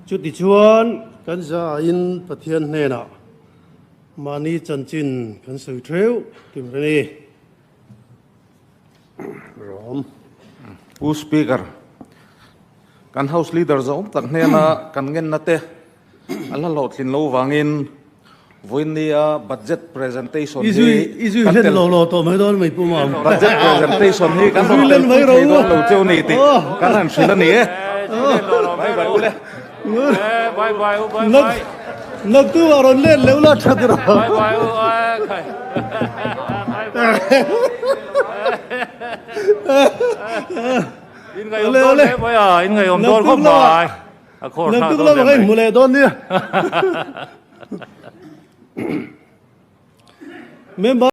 Chutichuan kan zain Pathian hnenah mahni chanchin kan sawi theuh tur a ni. Rom. Pu Speaker, kan House Leader zawng tak hnena kan ngenna te a hla hlawhtlin lo vangin vawinia budget presentation hi kan tel budget presentation hi kan rawn tel pui thei dawn lo cheu ni tih kan han hrilh a ni e. Bye bye ule. Bye bye u bye bye. Naktu ah rawn let leuh la tha tir. Bye bye u khai. In ngaiawm dawn hle mai a, in ngaiawm dawn khawp mai. A khawr thlak dawn hle mai. Hmu leh dawn nia. Member.